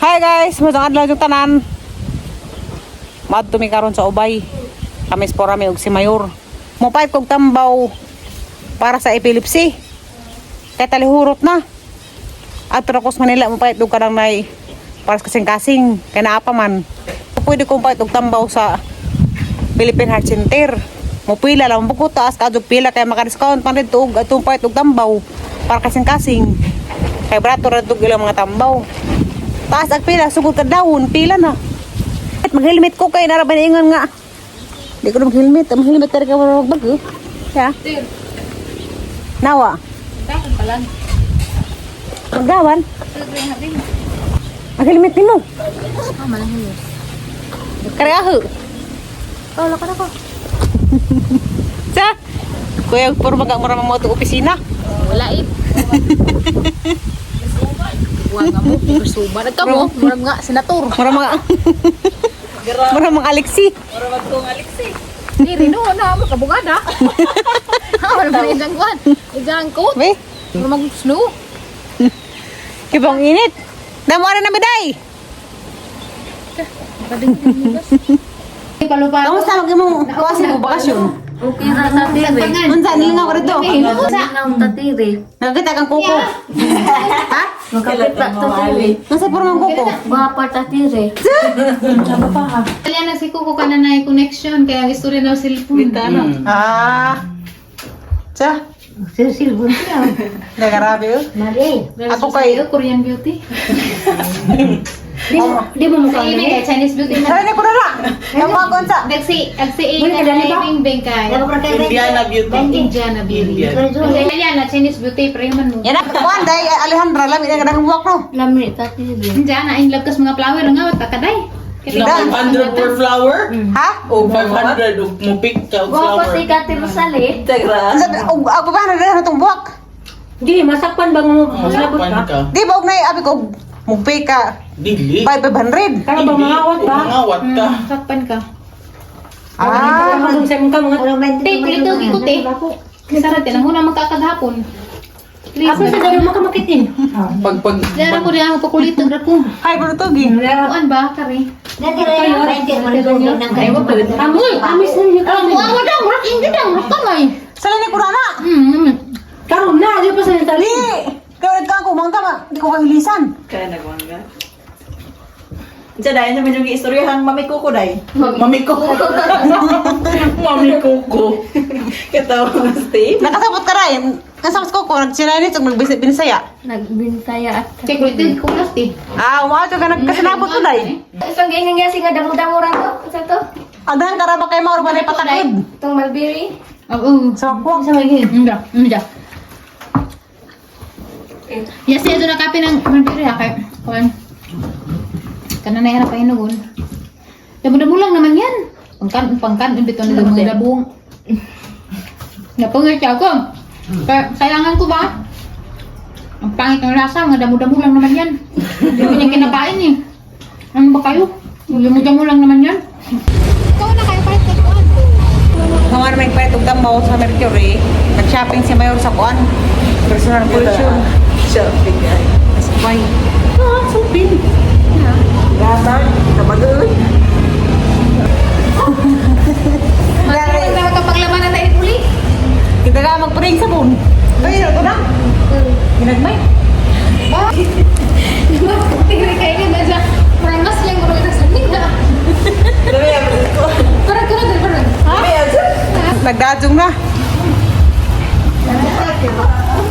Hi guys, masang adlaw yung tanan. Madto mi karon sa Ubay. Kami sa mi og si Mayor. Mopayt kog tambaw para sa epilepsy. Kay talihurot na. At ko sa Manila mopayt og kanang nay para sa kasing-kasing kay naa pa man. Pwede kong payt og tambaw sa Philippine Heart Center. Mupila lang mo taas ka og pila kay maka-discount man didto og atong payt og tambaw para kasing-kasing. Kay barato ra dog ilang mga tambaw. Taas ang pila, sugod ka dawon, pila na. At mag-helmet ko kay nara ba ingon nga. Di ko na mag-helmet, mag-helmet talaga wala magbag. Ya. Nawa. Magawan. Mag-helmet nimo. Ah, malang helmet. Kare aho. Oh, lako na ko. Sa. Kuya, puro mag mura mo to opisina. Wala eh. Buwan nga mo, suba. Nagka mo, murag nga, senator. Mura mga Alexi. Di, rino na, mo kabungada. Ha, wala man ijang kuwan. Ijang coat. Be, Mura mag snow. kibong init. Damo ara na miday. Palupa. Kamusta mag imong kuha sa bakasyon? Okay ra tatire. Unsa nilingaw ka dito? Ang tatire. Nakakita kang kuko. Ha? Makapit pa tatire. Nasa puro mang kuko. Gwapa tatire. Kaya na si Kuko ka na na connection, kaya istorya na cellphone. Ah. Sa? Silsilbon siya. Na grabe oh. Mali. Ako kay Korean beauty. Di mo di mo mukha Sa kay Chinese beauty man. Sara ni ko na na. Ang mga konsa. Nagsi agsi kay Bing kay. Indiana Beauty. Indiana beauty. Kaya na Chinese beauty pero man mo. Yan na kuan day Alejandra lami na kadang buwak no. Lami tatire. Indiana in love kas mga flower nga wat kaday. Na 500 per flower? Ha? O 500 og mo pick ka og Gwapa flower. si Kate Rosale. Unsa og ako ba na na tong buwak? Di, masakpan bang mo? Masakpan ka. Di ba og nay abi ko mugpay ka Dili. by 500. Kaya ba mangawat ba? Mangawat ka. Sakpan ka. Ah, Kung sa mong ka mga... Te, kulito gikot eh. Kisara te nang una magkakagapon. Please. Ako sa dalawa makamakitin. Pag pag Dara ko diyan ako pakulito ra ko. hay bro to gi. Kuan ba kare? Amoy, amis na niyo Ang kami. awa daw, murag inggi daw, murag kamay. Sala ni ko na na. Karon na, di pa sa Di. Kaya nagka ko mangga ma, di ko kahilisan. Kaya nagwangga. Unsa dai sa medyo giistoryahang Mami Kuko dai. Mami Coco. Mami Coco. Katawa Steve. Nakasabot ka ra. Kasabot ko ko nagsinanit og nagbinisaya. Nagbintaya at Kay kulito ko plastic. Ah, umato ka nagkasinabot ko day. Isang ganyan nga nga damo-damo ra to. Unsa to? Agdahan ka ra ba kay mauro ba na patakod? Itong mulberry. Oo. Sa kuwak. Hindi, hindi. Yes, ito na kape ng mulberry ha kay kuan. Kana na hirap pahinugon. Damo-damo lang naman yan. Pangkan, pangkan, bito na mga labong. Napangit ako. Kaya, kailangan ko ba? Ang pangit ng lasa, mga damo-damo lang naman yan. Hindi ko niya kinakain eh. Ano ba kayo? Damo-damo lang naman yan. Ikaw na kayo palit kay kuan. Mga naman nagpalit og tambaw sa Mercury. Nag-shopping si Mayor sa kuan. Personal collection. Shopping ay. Sabay. Ah, supin. Gatag, kabagoy. Dari. Kapaglaban na tayo uli. Kita ka magpuring sabon. Ay, ito na. Ginagmay. Tingnan kayo ni Medya. Parang mas lang ko sa nila. Dami ang ko. Parang gano'n din, parang. Ha? Dami ang Nagdadjong na.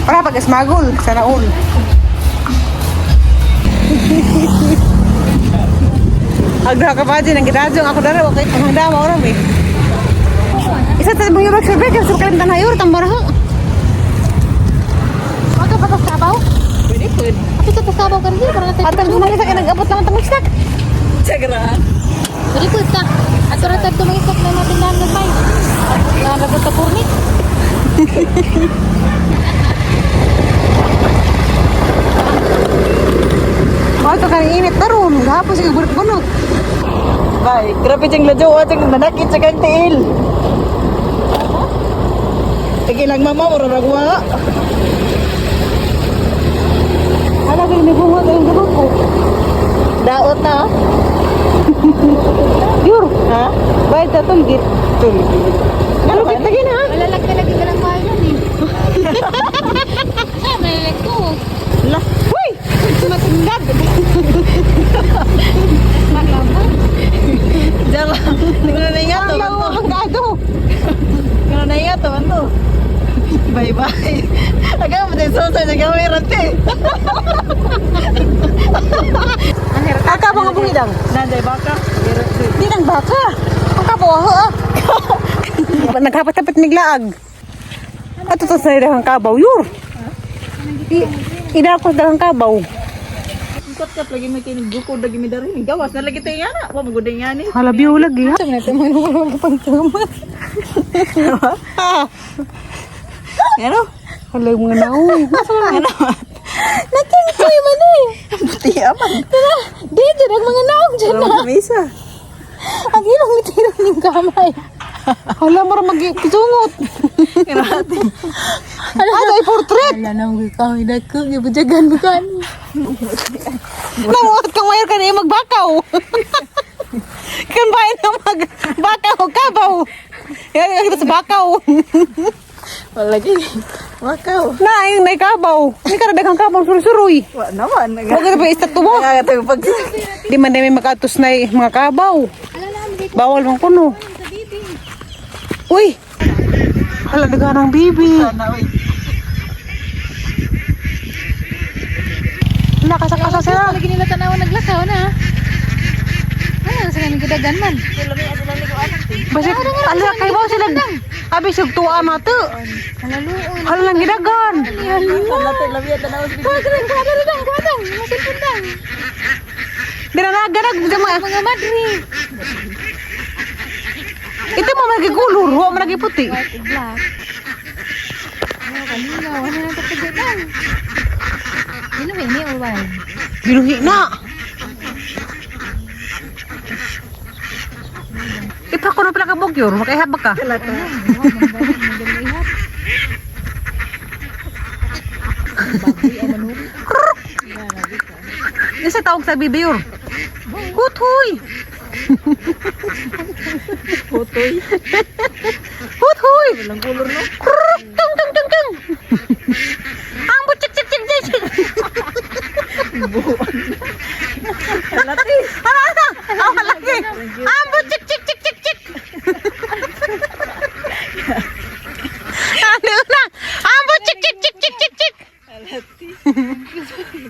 Para pag smagol, sana all. Agda ka pa dyan, ang gidadjong ako dara, okay, ang handa mo oram eh. Isa sa mga ibag survey, kasi kalimtan na yun, tambara ho. Huwag ka pa sabaw? Pwede pwede. Ato sa sabaw ka rin, parang natin. At ang mga sa nag-abot lang ang tamag-snack. Chagra. Dali ko ita. Ato ra tad tumangisok na natin daan nagmay. Nalagot sa purnit. Oh, ito ka init na ron. Gahapon sige bunot-bunot. Bay, grabe jeng ladyo ating nanakit sa kang tiil. Sige lang mama, mura ragwa. Hala, may bunga kayong gabot ko. Malukit lagi na ha. Malalag ka lagi ka lang bahay nun eh. Ah, malalag ko. La. Uy! Matindad. Diyan lang. Hindi ko na naingat to. Ang lawa ang gado. Hindi ko na naingat to. Ano? Bye-bye. Aga mo din so sa gamay rante. Aka mga bungidang. Nanday baka. Di nang baka. Ang kabaw ha. Naghapat-hapat miglaag. Ato to sa dahang kabaw yur. Idakos dahang kabaw. Ikot ka lagi may kinig gukod lagi mi dari. Gawas na lagi tayo nga na. Wa mo gud nga ni. Hala biyo lagi ha. Ha. Ano? Hala yung mga naong. Nakingkoy man eh. Puti aman. Dito, nag mga naog dyan na. Wala misa. Ang ilong nitirong ng kamay. Hala mo ra magsungot. Grabe. Ano ay portrait? Wala na mga kamay na ko. Gibujagan mo ka. Nanguot kang mayor ka na magbakaw. Kan ba na magbakaw kabaw? Yan ang kita sa bakaw. Wala lagi. Wakaw. Na yung nay kabaw. Ni ka daghang kabaw suruy-suroy. Wa naman. Huwag ka pa istatwa. Nakakatagpag. Di man dami makatos na mga kabaw. Bawal man kuno. Uy! Hala, daghan ang bibi. Sana oy. Hala, kasa-kasa sila. Lagi nila tanawa naglakaw na. Ano sa kanang gidagan man? Basit, ala, kay ba sila? Abi, sugtua na to. Halaluon. Hala lang gidagan. Kuha ka lang, kuha ka lang, kuha lang. Masilpon lang. Dinanaganag, Mga madre. Ito mo magikulor, huwag mo lagi puti. White and black. Ano kalinaw? Ano na tapago lang? Ginuwi ni or wild? Ginuhi na. Ipako na pala ka bugyor, makaihab ka. Isa tawag sa bibiyur. Hutoy! Hutoy. Hutoy! Walang kulor no. Krrrk! Tung tung tung tung! Ang butsik tsik tsik tsik tsik! Kalati. Ano ano? Ang malaki! Ang butsik tsik tsik tsik tsik! Ano na? Ang butsik tsik tsik tsik tsik tsik!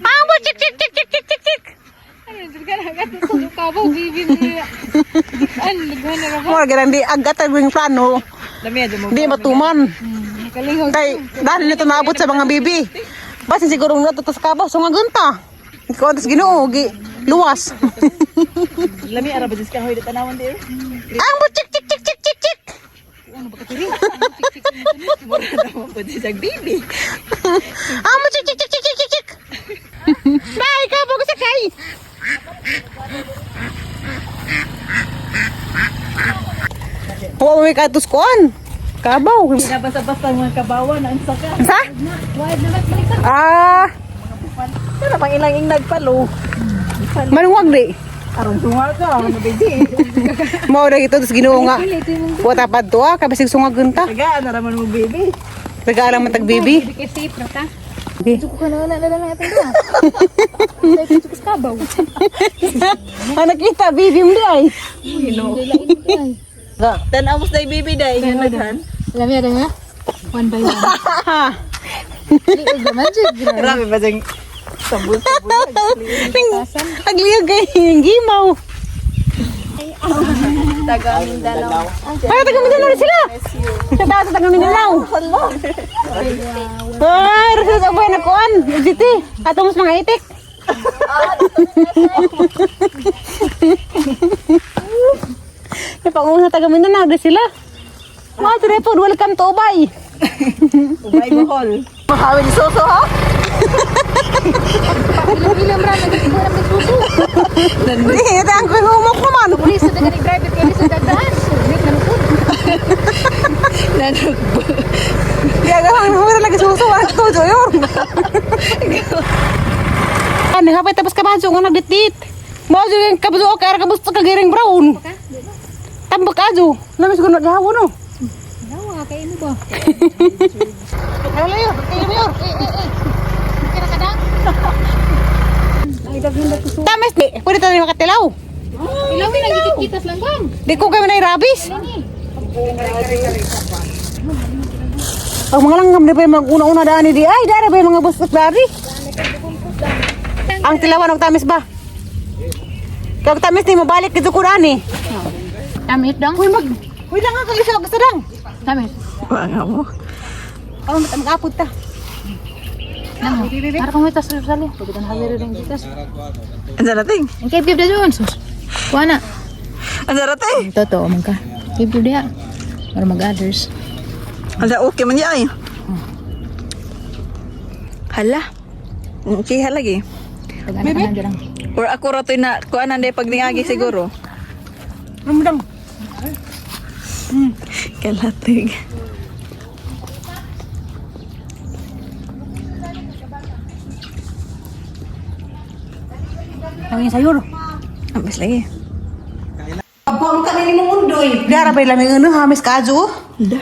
Ang butsik tsik tsik tsik tsik tsik tsik! Ano, ka na agad sa kabaw, bibi mo. Ano, naghan na ba? Mura ganang di agat ang wing plano. Lami adyo mo. Di matuman. Kalingog. Kay dahil nito naabot sa mga bibi. Basta siguro nga tutos kabaw so nga gunta. Ikaw antas Ginoo gi luwas. Lami ara ba dis kahoy tanawan dir. Ang butsik tsik tsik tsik tsik tsik. Mura na mo pud sa bibi. Ang butsik tsik tsik tsik tsik tsik tsik. Dai ka bo sa kay. Huwag mo may katus kuan. Kabaw. Nabasa-basa ang mga kabawan ang saka. Sa? Wild na ba't balik sa Ah, Pero pang ilang ing nagpalo. manuwag di. Aron tunga ka, ano bibi. Mao na ito tas Ginoo nga. Wa tapad to ah, kabisig sungag gunta. Tagaan na raman mo bibi. Taga man tag bibi. Hindi kay safe na ta. Okay. Ko na na na natin ba. Sa ito sa kabaw. Ah, nakita bibi mo di ay. Tan-aw mo sa bibi dai nga naghan. Alam niya nga? One by one. Ha. Di ko naman jud. Grabe ba ding sabul-sabul. Agliyog kay gimaw. Taga Mindanao. Ay, taga Mindanao na sila. Sa taas taga Mindanao. Ay, rasa sa ubay na kuan. Diti, atong mas mga itik. Napanguna taga Mindanao na sila. Mga trepod, welcome to Ubay. Ubay Bohol. Mahawin soso ha. Ilang ra nagikuha na magsuso. Hindi, ang humok naman. Pulis sa dagan driver kay sa dagdahan. Sugit na lukod. Nanugbo. Di aga ang humok lagi suso, wala to joyor. Ano, hapay tapos kabaso nga nagditdit. Mo jud kabaso ka kabus ka giring brown. Tambak ajo. Lamis ko na gahawon no. Yawa, kay ano ba? Ayo layo, kayo mayor. Eh, eh, eh. Kira ka dang? Tamis di, pwede tayo makatilaw. Ilawin lang gikitas lang bang. Di ko kayo na rabis. Ini. Ang mga langgam di pa yung mag-una-una daan di ay dara ba yung mga busot dari? Ang tilawan og tamis ba? Kag tamis ni mabalik dito ko dani. Tamit dang. Uy mag Uy lang ang kalisa og sadang. Tamit. Wala mo. Aron mag-apod ta. Namo. Para kung itas sali. Pagkitan hawir rin gitas. Ang sarating. Ang kibib da doon sus. Kuha na. Ang sarating. Totoo man ka. Kibib diha. Para mag-others. Hala, okay man yan. Hala. Okay, lagi. Pag anak ka na lang. Or ako ra to'y na, kuan na pag ningagi siguro. Ramdam. Kalatig. Ang sayor. Amis lagi. Pagpang kami ni mong undoy. Dara ba lamig ano hamis ka ajo? Da.